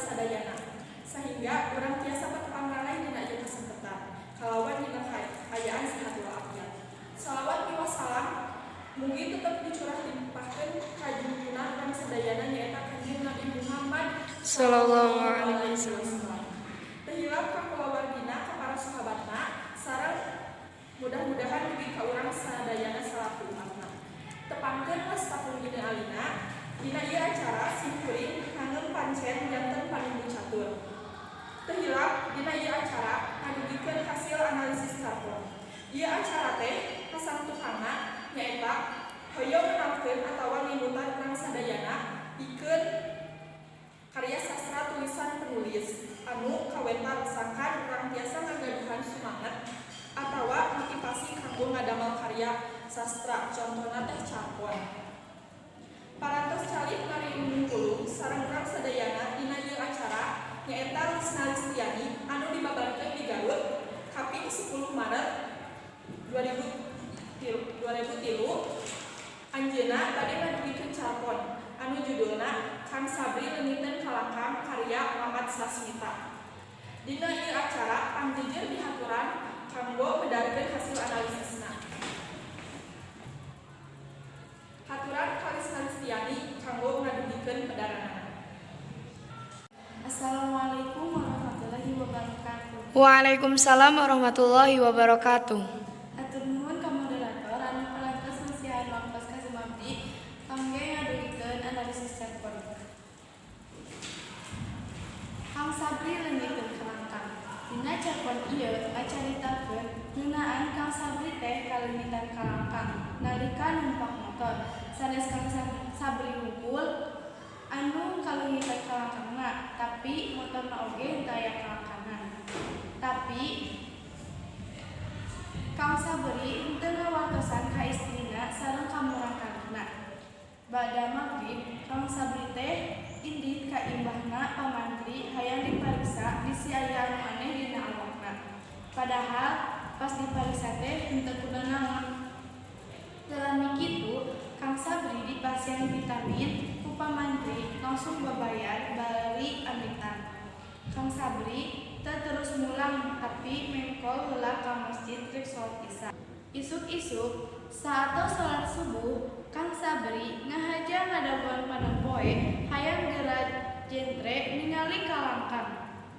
sadayana sehingga urang tiasa patepang lalay dina ieu kasempatan kalawan dina kaayaan sehat walafiat. Salawat miwah salam mugi tetep dicurah limpahkeun ka junjungan urang sadayana, nyaeta Kanjeng Nabi Muhammad Sallallahu alaihi wasallam. Teu hilap ka kulawargina, ka para sahabatna, sareng mudah-mudahan dugi ka urang sadayana salaku umatna. Tepangkeun, wasta pun dina alina, dina ieu acara simkuring Hangeum pancen janten panumbu catur. Teu hilap dina ieu acara ngadugikeun hasil analisis carpon. Ieu acara teh kasangtuhana nyaeta hoyong ngenalkeun atawa ngemutan urang sadayana pikeun karya sastra tulisan penulis anu kawentar, sangkan urang tiasa ngagaduhan sumanget atawa motivasi kanggo ngadamel karya sastra, contohna teh carpon. Parantos calik ngariung pulung sareng urang sadayana dina ieu acara nyaeta Lisna Listiani anu dibabarkeun di Garut kaping 10 Maret 2003. Anjeunna bade ngadugikeun carpon anu judulna Kang Sabri Leungiteun Kalangkang karya Mamat Sasmita. Dina ieu acara pangjejer dihaturan kanggo medarkeun hasil analisisna. Haturan ka Lisna Listiani kanggo ngadugikeun pedaranana. Assalamualaikum warahmatullahi wabarakatuh. Waalaikumsalam warahmatullahi wabarakatuh. Hatur nuhun ka moderator anu parantos masihan waktos ka abdi kangge ngadugikeun analisis carpon. Kang Sabri Leungiteun Kalangkang. Dina carpon ieu ngacaritakeun ngeunaan Kang Sabri teh kaleungitan kalangkang nalika numpak motor. Sanes Kang Sabri wungkul anu kaleungitan kalangkangna, tapi motorna oge henteu aya kalangkangan. Tapi Kang Sabri henteu ngawartosan ka istrina sareng ka murangkalihna. Bada magrib Kang Sabri teh indit ka imahna pamantri hayang dipariksa bisi aya anu aneh dina awakna. Padahal pas dipariksa teh henteu kunanaon. Teu lami kitu Kang Sabri dipasihan vitamin ku pamantri, langsung babayar bari amitan. Kang Sabri teu terus mulang, tapi mengkol heula ka masjid rek salat Isya. Isuk-isuk saatos salat subuh, Kang Sabri ngahaja ngadagoan panon poe hayang geura jentre ningali kalangkang.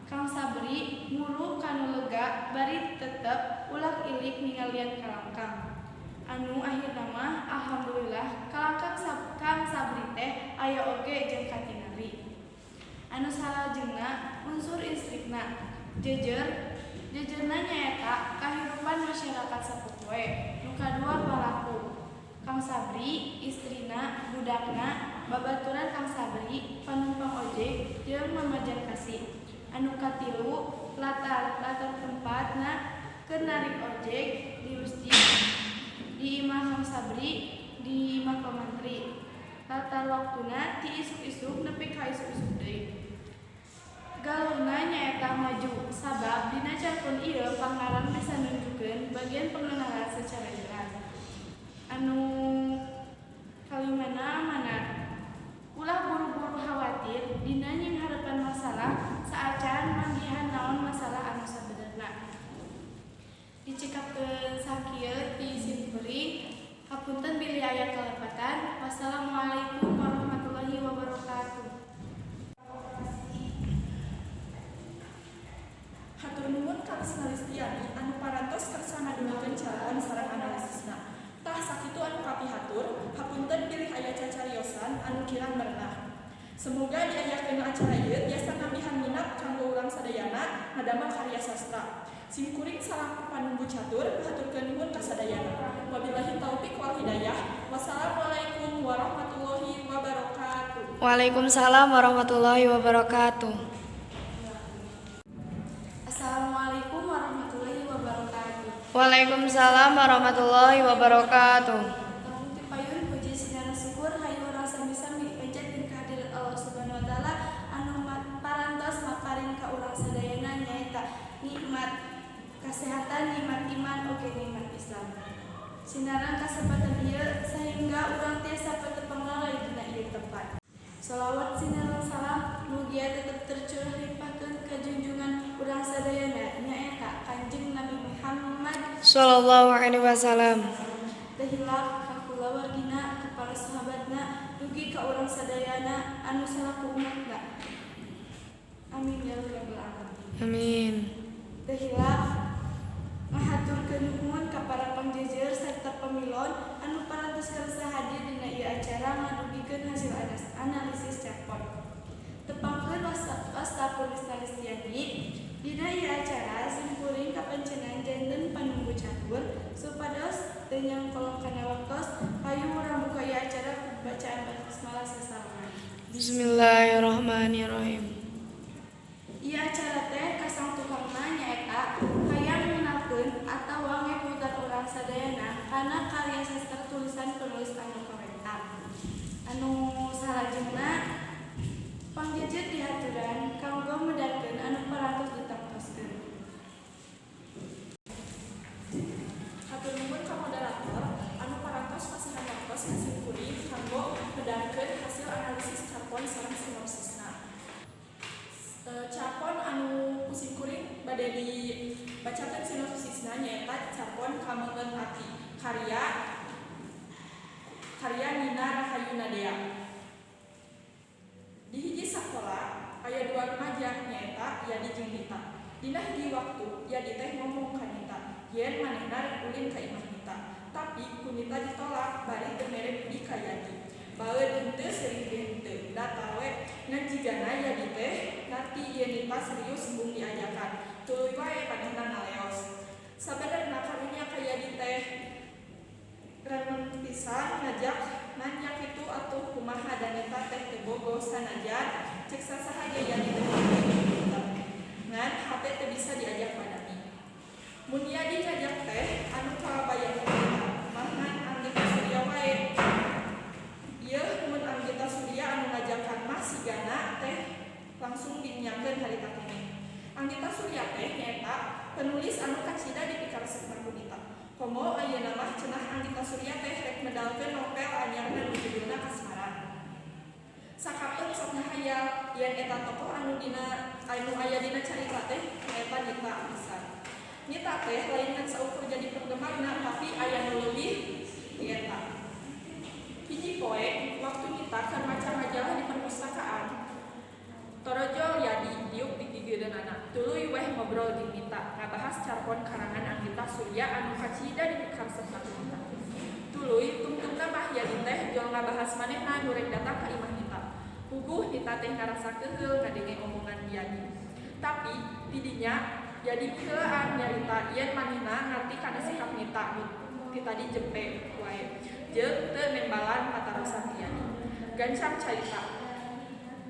Kang Sabri muru kanu lega bari tetep ulak-ilik ningalian kalangkang. Anu akhirna mah alhamdulillah kalangkang Kang Sabri teh aya oge jeung katingali. Anu salajengna unsur intrikna. Jejerna nyaeta kahirupan masyarakat sapopoe. Nu kadua palaku. Kang Sabri, istrina, budakna, babaturan Kang Sabri, panumpang ojek jeung Mama Jarkasi. Anu katilu latar. Latar tempatna keur narik ojek di masjid, di imah Kang Sabri, di imah pamantri. Latar waktuna ti isuk-isuk nepi ka isuk-isuk deui. Galurna nyaeta maju, sabab dina carpon ieu pangarang bisa nunjukkeun bagian pengenalan secara jelas. Anu kalimana amanat. Ulah buru-buru khawatir dina nyingharepan masalah saacan manggihan naon masalah anu sabenerna. Dicekapkeun sakieu ti simkuring, hapunten bilih aya kalepatan. Wassalamualaikum warahmatullahi wabarakatuh. Hatur nuhun ka Lisna Listiani anu parantos kersa ngadugikeun carpon sareng analisisna. Tah, sakitu anu kapihatur, hapunten bilih aya cacariosan anu kirang merenah. Semoga diayakeun acara ieu tiasa nambihan minat kanggo urang sadayana ngadamel karya sastra. Simkuring salaku panumbu catur haturkeun nuhun ka sadayana. Wabillahi taufik wal hidayah. Wassalamualaikum warahmatullahi wabarakatuh. Waalaikumsalam warahmatullahi wabarakatuh. Assalamualaikum warahmatullahi wabarakatuh. Waalaikumsalam warahmatullahi wabarakatuh. Tepung ti payun puji sinareng syukur hayu urang sami-sami panjatkeun kehadirat Allah Subhanahu wa taala anu parantos maparin ka urang sadayana nyaeta nikmat kesehatan, nikmat iman, oge nikmat Islam. Sinareng kasempatan ieu sehingga urang tiasa patepang lalay dina ieu tempat. Salawat sinareng salam Mugia tetep tercurah limpahkeun ka junjungan urang sadayana, nyaeta Kanjeng Nabi Muhammad Sallallahu alaihi wasallam. Teu hilap ka kulawargina, ka para sahabatna, dugi ka urang sadayana anu salaku umatna. Amin ya rabbal alamin. Amin. Teu hilap ngahaturkeun nuhun ka para pangjejer serta pamilon anu parantos kersa hadir dina ieu acara ngadugikeun hasil analisis carpon. Tepangkeun, wasta pun Listiani. Dina ieu acara simkuring kapancenan janten panunggu catur. Supados teu nyangkolong kana waktos, hayu urang buka ieu acara ku bacaan basmalah sasarengan. Bismillahirrahmanirrahim. Ieu acara teh kasang tukangna nyaeta hayang ngenalkeun atawa ngemutan urang sadayana kana karya sastra tulisan penulis anu kawentar. Anu salajengna, pangjejer dihaturan kanggo medarkeun anu parantos ditangtoskeun. Hatur nuhun ka moderator anu parantos masihan waktos ka simkuring kanggo medarkeun hasil analisis carpon sareng sinopsisna. Carpon anu ku simkuring bade dibacakeun sinopsisna nyaeta carpon Kameungeut Ati karya karya Nina Rahayu Nadea. Di hiji sakola aya dua remaja, nyaeta Yadi jeung Nita. Dina hiji waktu, Yadi teh ngomong ka Nita yen manehna rek ulin ka imah Nita. Tapi ku Nita ditolak bari teu mere budi ka Yadi. Baeud henteu, sering ge henteu, da we ngan jigana Yadi teh ngarti yen Nita serius embung diajakan. Tuluy wae manehna ngaleos. Sabenerna karunya ka Yadi teh remen pisan ngajak nanya kitu, atuh kumaha da Nita teh teu bogoh, sanajan cek sasaha ge Yadi teh Nita. Ngan hate teu bisa diajak madami. Mun Yadi ngajak teh anu kabayang ku Nita mah ngan Anggita Surya wae. Ieu mun Anggita Surya anu ngajakan mah sigana teh langsung dinyakeun harita keneh. Anggita Surya teh nyaeta penulis anu kacida dipikaresepna ku Nita. Komo ayeuna mah cenah Anggita Surya teh rek medalkeun novel anyarna nu judulna Kasmaran. Sakapeung sok ngahayal yen eta tokoh anu aya dina carita teh nyaeta Nita pisan. Nita teh lain ngan saukur jadi penggemarna, tapi aya nu leuwih ti eta. Hiji poe, waktu Nita keur maca majalah di perpustakaan, torojol Yadi diuk di gigireunana. Tuluy weh ngobrol jeung Nita, ngabahas carpon karangan Anggita Surya anu kacida dipikaresepna ku Nita. Tuluy tungtungna mah Yadi teh jol ngabahas manehna nu rek datang ka imah Nita. Puguh Nita teh ngarasa keheul ngadenge omongan Yadi. Tapi tidinya Yadi miheulaan nyarita yen manehna ngarti kana sikap Nita nu ti tadi jempe wae jeung teu nembalan patarosan ti Yadi. Gancang carita.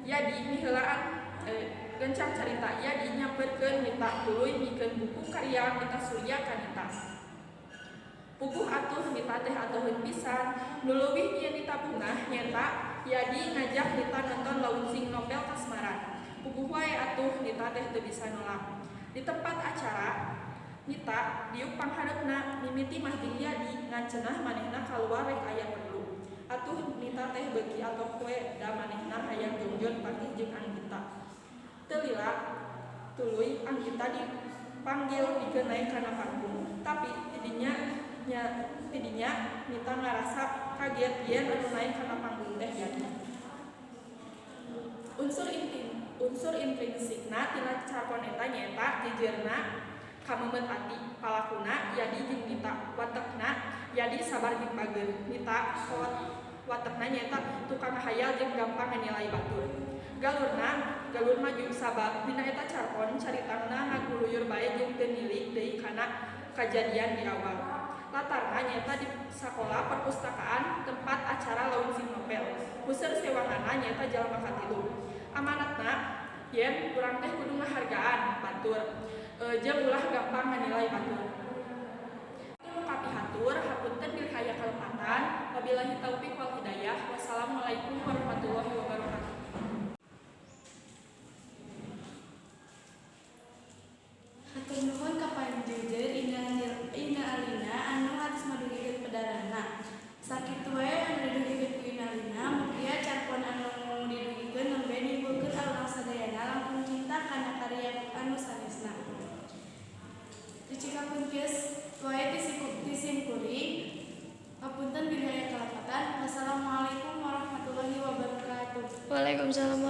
Yadi miheulaan gancang carita, Yadi nyamperkeun Nita tuluy mikeun buku karya Anggita Surya ka Nita. Puguh atuh Nita teh atoheun pisan. Nu leuwih nyieun Nita bungah nyaeta Yadi ngajak Nita nonton launching novel Kasmaran. Puguh wae atuh Nita teh teu bisa nolak. Di tempat acara, Nita diuk panghareupna, mimiti mah jeung Yadi, ngan cenah manehna kaluar rek aya perlu. Atuh Nita teh beuki atoh we da manehna hayang jongjon panggih jeung Anggita. Teu lila tuluy Anggita dipanggil pikeun naek kana panggung. Tapi tidinya Nita ngarasa kaget yen anu naek kana panggung teh Yadi. Unsur intrinsikna tina carpon eta nyaeta jejerna kameungeut ati, palakuna Yadi jeung Nita, watekna Yadi sabar jeung bageur, Nita watekna nyaeta tukang ngahayal jeung gampang nganilai batur. Galurna galur maju sabab dina eta carpon caritana ngaguluyur bae jeung teu nilik deui kana kajadian di awal. Latarna nyaeta di sakola, perpustakaan tempat acara launching novel. Puseur sewanganna nyaeta jalma katilu. Amanatna yen urang teh kudu ngahargaan batur jeung ulah gampang nganilai batur. Nu kapihatur, hapunten bilih aya kalepatan. Wabillahi taufik wal hidayah. Wassalamualaikum warahmatullahi wabarakatuh. Hatur nuhun ka pangjejer Ina Alina anu atos madugikeun pedarana. Sakitu wae anu didugikeun ku Ina Alina, mugia carpon anu didugikeun nembe nimbulkeun arurang. Waalaikumsalam.